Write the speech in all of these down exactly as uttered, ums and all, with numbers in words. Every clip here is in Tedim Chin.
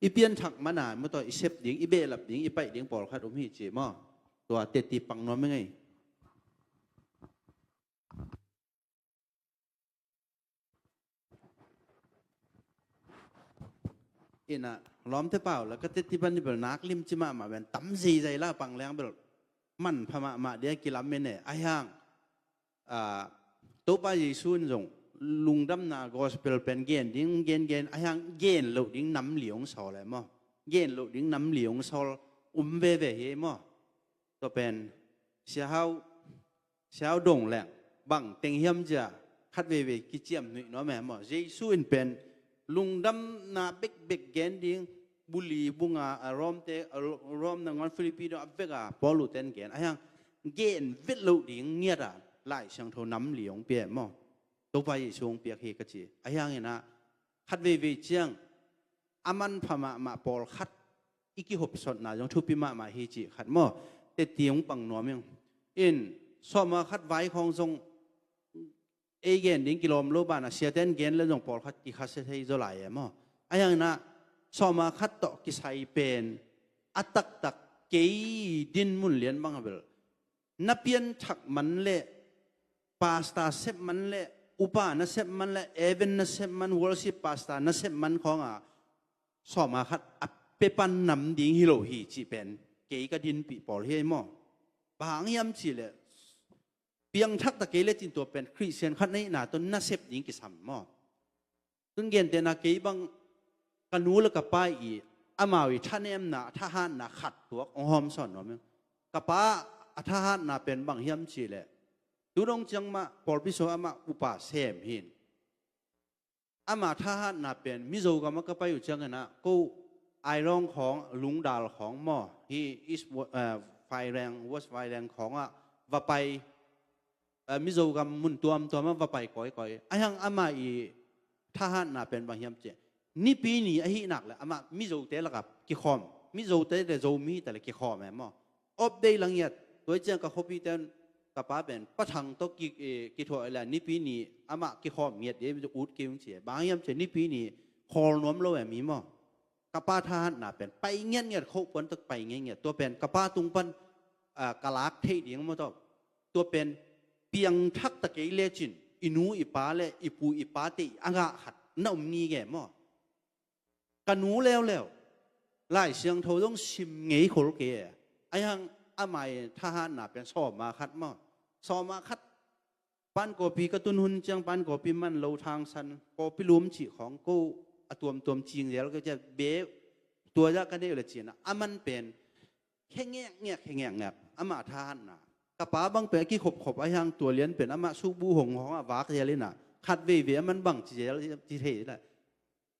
i pianthak mana mawtaw i sep ding, i behlap ding, i paih ding pawlkhat um hi ci maw. Tua teti pang nuam i ngei. Ina lawmte pau la ka teti pan ni bel nak lim ci mahmah ben tam zeizai la pang leng bel manpha mahmah dia kilam mene a hiang. Topa Jesu in zong lungdamna gospel pen gen ding gen gen a hiang gen loh ding nam li hong sawl e maw. Gen loh ding nam li hong sawl um veve hi maw. Tua pen siahau siau dong leng bang teng hiam cia khat veivei kiciam nuih nuam e maw. Jesu in pen lungdamna bekbek gen ding buli bunga a Rom te a Rom nangawn Philippi dong a vek a Paul u ten gen a hiang gen vet loh ding ngiat a Lai Siangtho nam li hong pia e maw. Topa Jesu hong piak hi ka ci a hiang ina khat veivei ciang a manpha mahmah pawlkhat i kihopsotna zong thupi mahmah hi cih khat maw. Teti hong pang nuam ing in sawma khat vai khawng zong ei gen ding kilawm lo banah siaten gen le zong pawlkhat kikhase thei zaw lai e maw. A hiangna sawma khat tawh kisai pen a taktak kei din mun lian bang a bel na pianthak man le pasta sep man le upa na sep man le even na sep man worship pasta na sep man khawnga sawma khat a pepan nam ding hi lo hi cih pen kei ka dinpih pawl hi ei maw. Bang hiam cih le piangthak ta kei le cin tua pen Khristian khat na hihna tawh na sep ding kisam maw. Tun gentehna kei bang ka nu le ka pa i amau i thanemna thahatna khat tuak hong hawm sawn nuam ing. Ka pa a thahatna pen bang hiam cih le tu dong ciang mah pawlpi sung amah upa sem hin. Ama thahatna pen Mizo gam a ka pai uh ciangin ah ko Ailawng khawng Lungdal khawng maw hi East Faileng West Faileng khawngah va pai. Mizo gam mun tuamtuam ah va pai kawikawi a hiang ama i thahatna pen bang hiam cih nipi ni ahih nak le amah Mizote lakah kikhawm Mizote le Zomi hita le kikhawm e maw. Op dei langiat tua ciang ka khuapite un ka pa pen pathang tawh kithuah le nipi ni amah kikhawm ngiat dei ut kei ung ci e bang hiam ci e nipi ni khawl nuam lo e mi maw. Ka pa thahatna pen pai ngiatngiat khoh puan tawh pai ngiatngiat tua pen ka pa tung pan ka lak theih ding maw tawh tua pen piangthak ta kei lecin i nu i pa le i pu i pa te i a ngah khat na um ngige maw. Ka nu leuleu Lai Siangtho zong sim ngei khol kei e. A hiang amah i thahatna pen sawma khat maw. Sawma khat pan kawpi ka tun hun ciang pan kawpi man lo thangsan kawpi lum cih khawng ko a tuamtuam cing zel ka cia be tua zah ka neih le cina a man pen khe ngekngek khe ngekngek amah thahatna. Ka pa bang pen a kikhopkhop a hiang tua lian pen amah sukbu hong hong a vak zel ina khat veivei a man bang ci zel ci thei ina.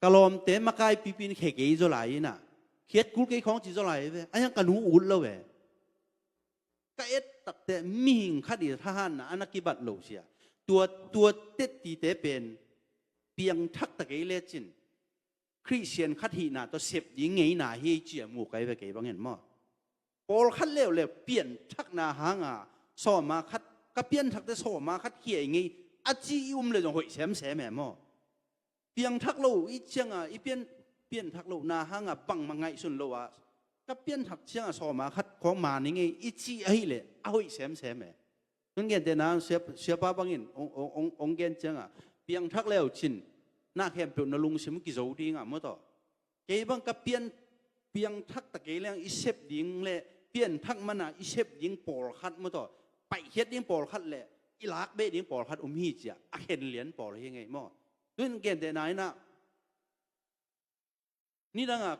Ka lawmte makai pipin khe kei zaw lai ina khiat kul kei khawng ci zaw lai ve a hiang ka nu ut lo ve. Ka et takte mihing khat i thahatna a na kibat lo sia tua tua tettite pen piangthak ta kei lecin Khristian khat hihna tawh sep ding ngeina hi cia mu kai ve kei bangin maw. Pawlkhat leuleu pianthakna hanga sawma khat ka pianthakte sawma khat hiai ngei a ci i um le zong hoih semsem e maw. Piangthak lo i cianga i pian pianthak lo na hanga bangmah ngaihsun lo a ka pianthak cianga sawma khat khawng mani ngei i ci ahileh a hoih semsem e. Tun gentehna siapa bangin ong gen cianga piangthak leu cin na khempeuh na lungsim kizo dinga maw tawh. Kei bang ka pian piangthak ta kei leng i sep ding le pianthak mana i sep ding pawlkhat maw tawh paihkhiat ding pawlkhat le i lakbeh ding pawlkhat um hi cia a khenlian pawl hi ngei maw. Tun gentehna inah nidangah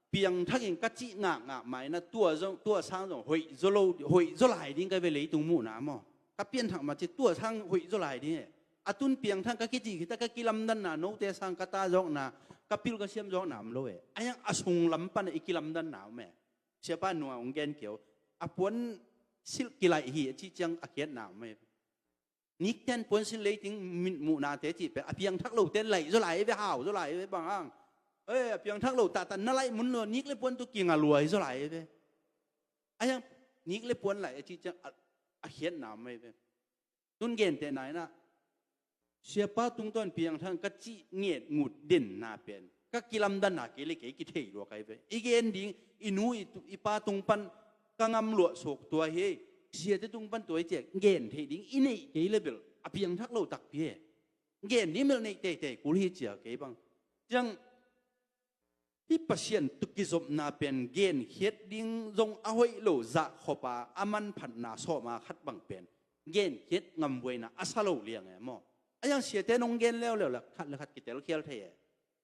piangthakin ka cih ngakngak mah inah tua zong tua sang zong hoih zaw lo hoih zaw lai ding ka ve leitung muhna maw. Ka pianthak mah ci tua sang hoih zaw lai ding e. A tun piangthak ka kicih khita ka kilamdanna note sang ka ta zawkna ka pil ka siam zawkna om lo e. A hiang a sunglam pana i kilamdanna om e. Siapa nua hong gen kio a puan silh kilaih hi a cih ciang a khiatna om e. Nikten puansilh leiting muhnate cih pen a piangthak lote laih zaw lai ve hau zaw lai ve bang hang. A piangthak lo tahtan na laih mun lo nik le puan tu kinga luai zaw lai ve. A hiang nik le puan laih a cih ciang a khiatna mai ve. Tun gentehna inah siapa tungtawn piangthak ka cih nget ngut denna pen ka kilamdanna kei le kei kithei lua kai ve. I gen ding, i nu i, tu- i pa tung pan ka ngam luah suak tua hi, siate tung pan tua hi ciah gen theih ding i neih kei le bel a piangthak lo takpi he. Gen ding bel neih teitei kul hi cia kei bang. Ciang hih Pasian tawh kizopna pen genkhiat ding zong a hoih lo zah khop a, a manphatna sawm a khat bang pen genkhiat ngamvuaina a sa lo liang e maw? A yang siate nong gen leuleu le khat le khat kitelkhial thei e.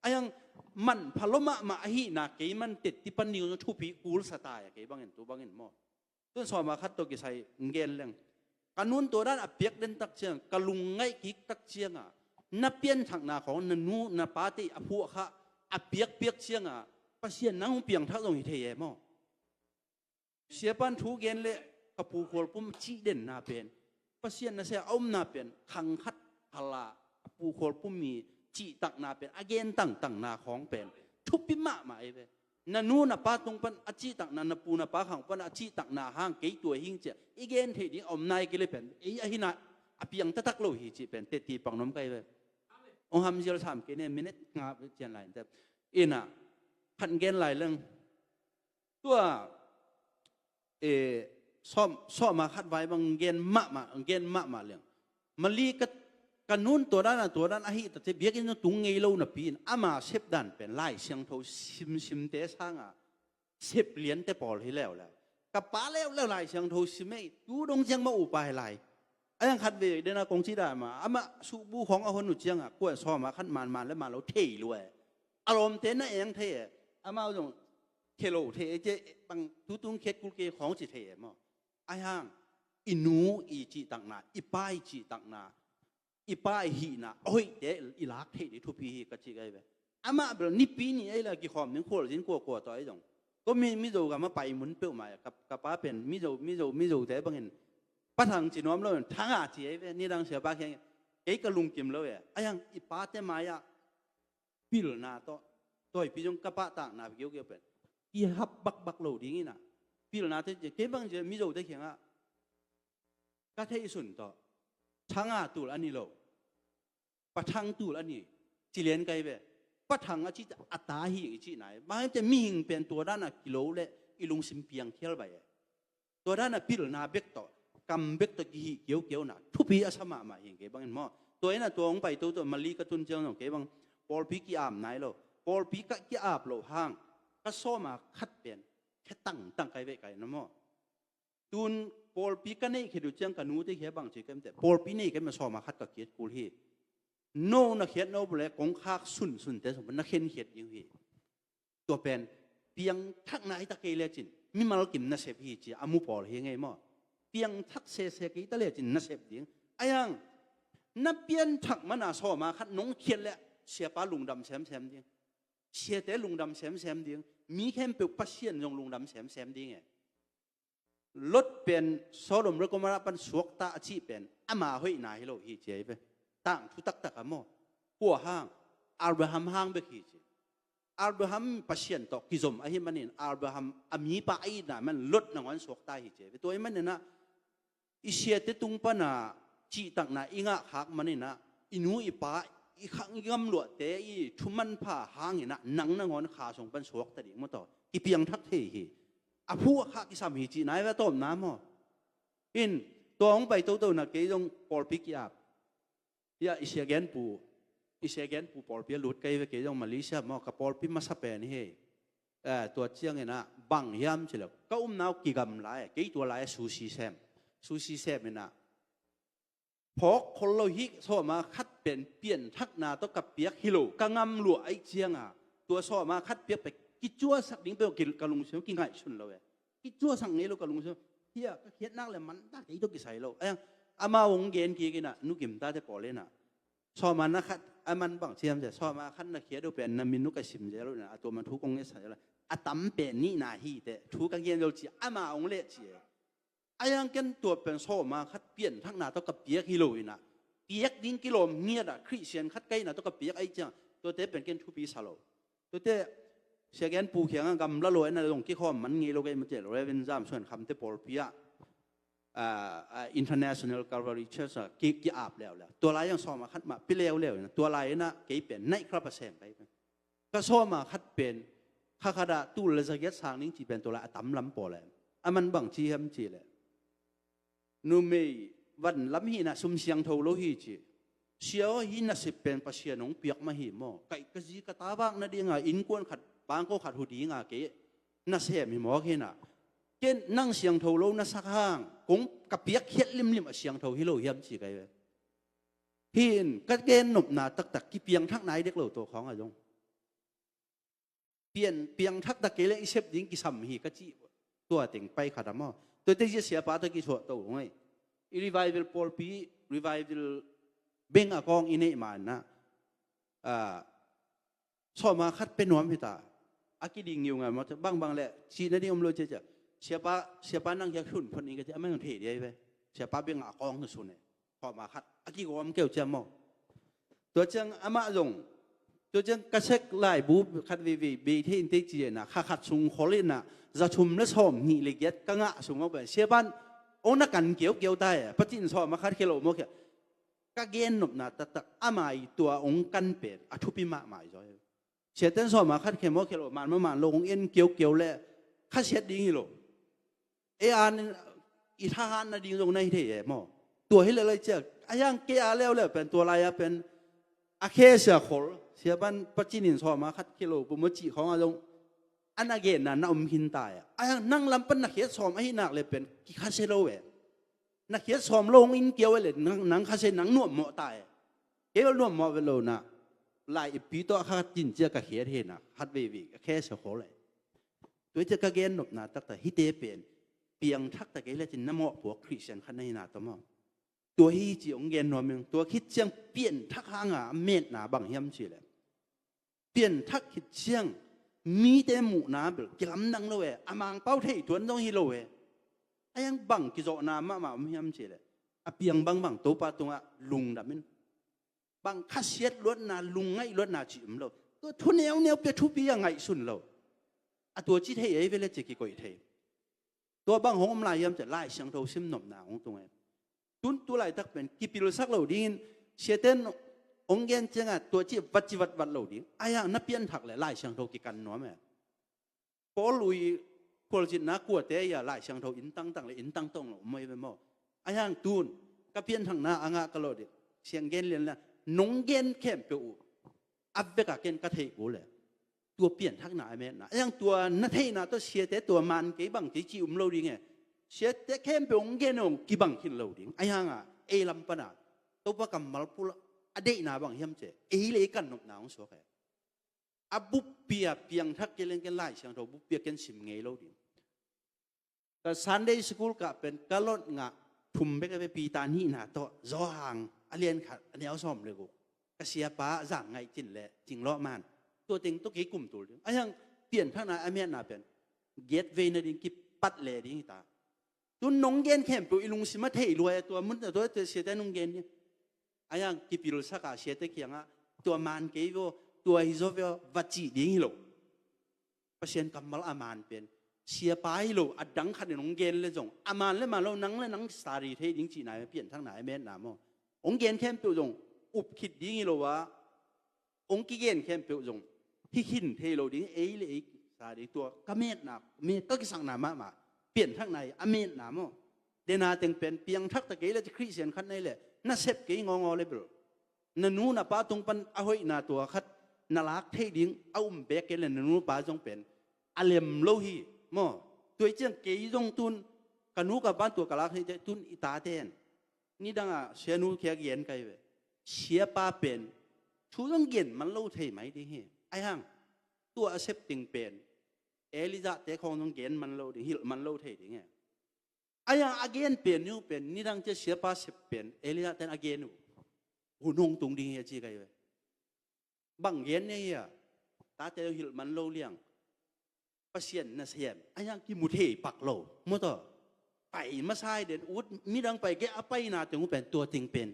A yang manpha lo mahmah ahihna kei man tetti pan ding zong thupi kul sa ta e kei bangin tu bangin maw? Tun sawm a khat tawh kisai gen leng, ka nun tua dan a piak den tak ciang, ka lungngaih kik tak cianga na pianthakna khawng na nu na pate a phuah kha a piakpiak cianga Pasian nang hong piangthak zong hi thei e maw? Siapan thu gen le ka pu khualpum cih denna pen, Pasian na sia a omna pen khang khat hala a pu khualpum mi cihtakna pen a gen tangtangna khawng pen thupi mahmah ei ve. Na nu na pa tung pan a cihtakna, na pu na pa khang pan a cihtakna hang kei tua hing cia i gen theih ding a om nai kei le pen ei ahi na a piang taktak lo hi cih pen teti pang nom kai ve. Ong ham zial sam kei ne minute nga cian lai te ina khan gen lai leng. Tua e, sawm, sawm a khat vai bang gen mahmah, gen mahmah liang. Mali ka, ka nun tua dan a tua dan ahi tate biakinn tung ngei lo napi in ama sep dan pen Lai Siangtho simsimte sanga sep liante pawl hi leuleu. Ka pa leuleu Lai Siangtho sim ei, tu dong ciang ma upa hi lai. A yang khat ve dena kong ci dan ma, ama subu khawng a hon uh cianga kuan sawm a khat manman le man lo thei lua e. A lawmte na eng thei e. Amau zong khelo thei e, cia bang tutung khiat kul kei khawng ci thei e maw? Ai hang, i nu i cihtakna, i pa i cihtakna, i pa i hihna a hoihte i lak theih ding thupi hi ka cih kai ve. Amah bel nipi ni ei la kikhawm ding khualzin kuakua tawh ei zong ko mi, Mizo gam a pai mun peuhmah e. Ka, ka pa pen Mizo, Mizo, Mizote bangin Pa Thang ci nuam lo in Thanga ci ei ve. Nidang siapa khiang kei ka lungkim lo e. A yang i pate mai-ah pilna tawh tawipi zong ka pahtakna kiukiu pen kihap bakbak lo ding ina pilna te kei bang cia Mizote khiangah ka theih sun tawh Thanga tul a ni lo, Pa Thang tul a ni ci lian kai ve. Pa Thang a ci a ta hi i cih nai. Bang hang te mihing pen tua dan a kilo le i lungsim piang khial bai e. Tua dan a pilna bek tawh kam bek tawh kihih kiaukiauna thupi a sa mahmah hi kei bangin maw? Tua ina tua hong pai toto Mali ka tun ciang zong kei bang pawlpi ki-ap nai lo. Pawlpi ka ki-ap lo hang ka sawm a khat pen khe tangtang kai ve kai na maw? Tun pawlpi ka neih khit uh ciang ka nute khia bang ci kemte pawlpi nei kemte sawm a khat ka khiat kul hi. No na khiat no bule kong khak sunsunte sawm na khen khiat ding hi. Tua pen piangthakna hi ta kei lecin mimal kim nasep hi ci a mu pawl hi ngei maw? Piangthak sese kei ta lecin nasep ding. A yang na pianthak mana sawm a khat nong khiat le siapa lungdam semsem ding. Siate lungdam semsem ding. Mi khempeuh Pasian zong lungdam semsem ding e. Lot pen Sodom le Gomorrah pan suakta a cih pen ama hoihna hi lo hi ci a hi ve. Tangthu taktak a maw? Kua hang? Abraham hang bek hi ci. Abraham Pasian tawh kizom ahi manin Abraham a mipa a itna man Lot nangawn suakta hi ci a hi ve. Tua ahi maninah i siate tung pana cihtakna i ngahkhak maninah i nu i pa i khang i gamluahte i thumanpha hanginah nang nangawn kha sung pan suakta ding maw taw kipiangthak thei hi. A phu a khah kisam hi cih nai ve a tawpna maw? In tua hong pai toto na kei zong pawlpi ki-ap. Hia i sia genpu i sia genpu pawlpi a lut kei ve kei zong Malaysia maw ka pawlpi masa pen hi. Eh, tua cianginah bang hiam cileh ka umnau kigam lai kei tua lai a sushi sem. Sushi sem inah phawk khol lo hi sawma khat pen pianthakna tawh ka piak hi lo ka ngam luah aih cianga tua sawma khat piak pen kicuasak ding peuh ka lungsim kingaihsun lo e. Kicuasak ngei lo ka lungsim. Hia ka khiatnak le manta kei tawh kisai lo. Ayang amau hong gen kik inah nukim tate pawl inah sawma na khat a man bang ciam cia sawma khat na khiat uh pen na min uh ka sim zel uh inah a tua man thu kong ngetsa zel a tam pen nihna hi teh thu ka gen zo ci ama hong leh ci e. Ayang ken tua pen sawma khat pianthakna tawh ka piak hi lo inah piak ding kilawm ngiatah Khristian khat kaihna tawh ka piak aih ciang tuate pen ken thupi sa lo. Tuate siagen pu khiangah gamla lo ena zong kikhawm man ngei lo kei mate lo Reverend Zam Suan Khamte pawlpi ah ah, ah, International Calvary Church ah ki, ki-ap leuleu. Tua lai zong sawma khat mah pi leuleu inah tua lai inah kei pen night club a sem kai pen Ka sawma khat pen kha khat ah tul le zagiat sang ning ci pen tua lai a tam lam pawl e. A man bang ci hiam ci le, numei van lam hihna sum siangtho lo hi ci. Sia aw, hih nasep pen Pasian hong piak mah hi maw? Kaih ka zi ka ta vak nadinga innkuan khat, bangko khat hu dinga kei nasem hi mawk hina. Ken nang siangtho lo na sak hang kong ka piak khiat limlim a siangtho hi lo hiam ci kai ve. Hi in ka gennopna taktak kipiangthak nai dek lo tua khawng a zong. Pian, piangthak tak kei le i sep ding kisam hi ka cih tua teng pai khat a maw? Tuate zia siapa tawh kisuah to ngai. I revival pawlpi, revival beng a kawng i neih manna, ah, sawma khat pe nuam hita. A kiding ngiu ngai maw, bangbang le cihna ding om lo cia cia. Siapa, siapa nang hiak hun phot ning ka cia, a man thei dia i ve. Siapa beng a kawng na sun e. Khawma khat a kigawm keu ciam maw? Tua ciang amah zong, tua ciang ka sek laibu khat veivei bei thei in tei ci ena, kha khat sung khol ena, za thum le sawm hnih le giat ka ngah sung aw pen siapan ong na kan kiaukiau ta e. Patin sawma khat khia lo maw khia? Ka gennopna taktak ama i tua ong kan pen a thupi mahmah i zaw e. Siaten sawma khat khia maw khia lo, man maw man lo, ong en kiaukiau le khasiat ding hi lo. E an i thahat nading zong na hi thei e maw? Tua hi le lai ciak a hiang kei a leuleu pen tua lai a pen a khe sia khol siapan Paciin in sawma khat khia lo pu maw cih khawng a zong a na genna na om khin ta e. A hiang nang lam pan na khiat sawm ahi nak le pen kikhasia lo e. Na khiat sawm lo hong in kiau e le nang, nang khasia nang nuammawh ta e. Kei bel nuammawh ve lo na lai ippi tawh a khat cin ciak ka khiat hi na khat veivei a khe sia khol e. Tua i ciak ka gennopna taktak hite pen piangthak tak kei le cin na mawhpuak Khristian khat na hina tawh maw? Tua hi ci hong gen nuam ing. Tua khit ciang pianthak hanga a metna bang hiam ci le, pianthak khit ciang mite muhna bel kilamdang lo e. A mangpau thei tuan zong hi lo e. A hiang bang kizawhna mahmah om hiam ci le, a piang bangbang Topa tungah lungdam in. Bang khasiat luatna, lungngaih luatna cih om lo. Tua thu neuneu pia thupi a ngaihsun lo. A tua ci thei ei ve le ci kikoih thei. Tua bang hong om lai hiam ci Lai Siangtho sim nopna hong tung e. Tun tu laitak pen kipilsak lo dingin siaten hong gen cianga tua ci vat ci vatvat lo ding. A hiang na pianthak le Lai Siangtho kikan nuam e. Paul ui khualzinna kuate ia Lai Siangtho inn tangtang le inn tangtong lo om ei ve maw? A hiang tun ka pianthakna a ngah ka lo ding. Siang gen lianla nong gen khempeuh uh a veka ken ka theih kul le tua pianthakna a metna. A hiang tua na theihna tawh siate tua man kei bang kei ci um lo ding e. Siate khempeuh hong gen hong kibang khin lo ding. A hianga ei lam pana Topa kammal pul a deihna bang hiam ci ei le ei kan nopna hong suak e. A buppia piangthak kei leng ken Lai Siangtho buppia ken sim ngei lo ding. Ka Sunday school kah pen ka lot ngah thum bek a ve Peter nihna tawh Johan a lian khat a neu sawm le guk. Ka siapa zang ngaih cin le cing lawh man. Tua teng tawh kei kum tul ding. A hiang pianthakna a metna pen gateway na ding kipat le ding hi ta. Tun nong gen khempeuh i lungsim a thei luai a tua mun a tua tua siate nong gen ding. A hiang kipilsak a siate kiangah tua man kei vio, tua hi zaw vio va cih ding hi lo. Pasian kammal a man pen siapa hi lo a dang khat in hong gen le zong a man le man lo nang le nang study thei ding cihna pianthakna a metna maw? Hong gen khempeuh zong up khit ding hi lo a, hong kigen khempeuh zong hi khin thei lo ding ei le ei sa ding tua ka metna met ka kisakna mahmah pianthakna hi a metna maw? Dena teng pen piangthak ta kei le ci Khristian khat nei le na sep kei ngawngaw le bel na nu na pa tung pan a hoihna tua khat na lak thei ding a um bek kei le na nu pa zong pen a lem lo hi maw? Tua i ciang kei zong tun ka nu ka pan tua ka lak thei tun i tate en nidangah sianu khia gen kai ve. Siapa pen thu zong gen man lo thei mai ding hi. A hiang tua a sep ding pen Elijah te khawng zong gen man lo ding hilh man lo thei ding e. A hiang a gen pen niu pen nidang cia siapa sep pen Elijah ten a gen uh hun hong tung ding hi a ci kai ve. Bang gen ne hia? Tate hilh man lo liang. Pasian na sian a hiang kimu thei pak lo maw taw? Pai masai den ut midang pai kei a paina teng uh pen tua ting pen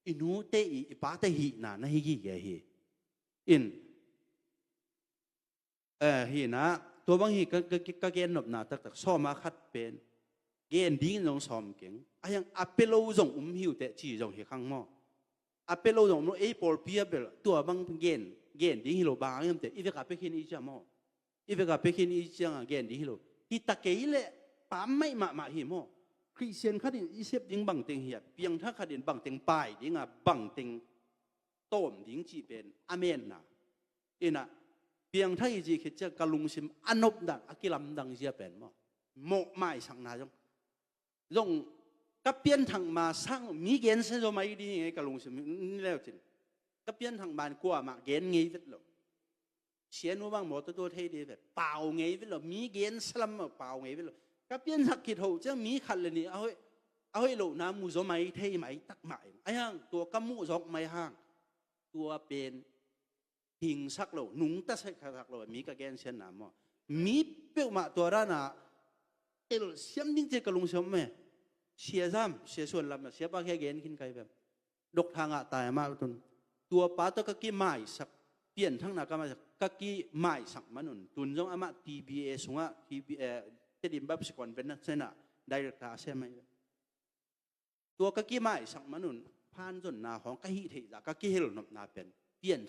i nute i i pate hihna na hi gige hi. In eh, hina tua bang hi ka, ka, ka gennopna taktak sawma khat pen gen dingin zong sawm keng a hiang a pe lo zong um hiu teh ci zong hi khang maw? a pia lo zong om lo, ei pawlpi a bel tua bang gen, gen ding hi lo, bang hang hiam cih leh i vek a pia khin i ci a maw. I vek a pia khin i ci ciang a gen ding hi lo. Hi ta kei leh pammaih mahmah hi maw. Khristian khat in i sep ding bangteng hi a, piangthak khat in bangteng pai ding a, bangteng tawm ding cih pen a menna. Inah, piangthak i cih khit ciang ka lungsim a nop dan a kilamdang zia pen maw. Mawh maisakna zong, zong ka pianthak ma sang mi gensia zaw mai ding hi ing ei, ka lungsim ni leu cin. Ka pianthak ma in kuamah gen ngei vet lo. Sianu bang mawtaw tua thei ding vet, pau ngei vet lo, mi gensia lam mah pau ngei vet lo. Ka pianthak khit hoh ciang mi khat le nih a hoih, a hoih lohna mu zaw mai thei mai tak mah ing. Ahi hang tua ka muh zawk mai hang, tua pen hingsak lo, nungta sak lo, mi ka gensiatna maw. Mi peuhmah tua dan a telsiam ding ci ka lungsim om e. Sia Zam, Sia Suan Lam, siapa kia gen khin kai bem. Doctor Ngah Tai amah tun. Tua pa tawh ka kimaisak, pianthakna ka maisak, ka kimaisak manun. Tun zong amah T B A sungah, T B A, Tedim Baptist Convention ah director a sem ahi. Tua ka kimaisak manun, phanzonna hong ka hih theih zah, ka kihelnopna pen, pian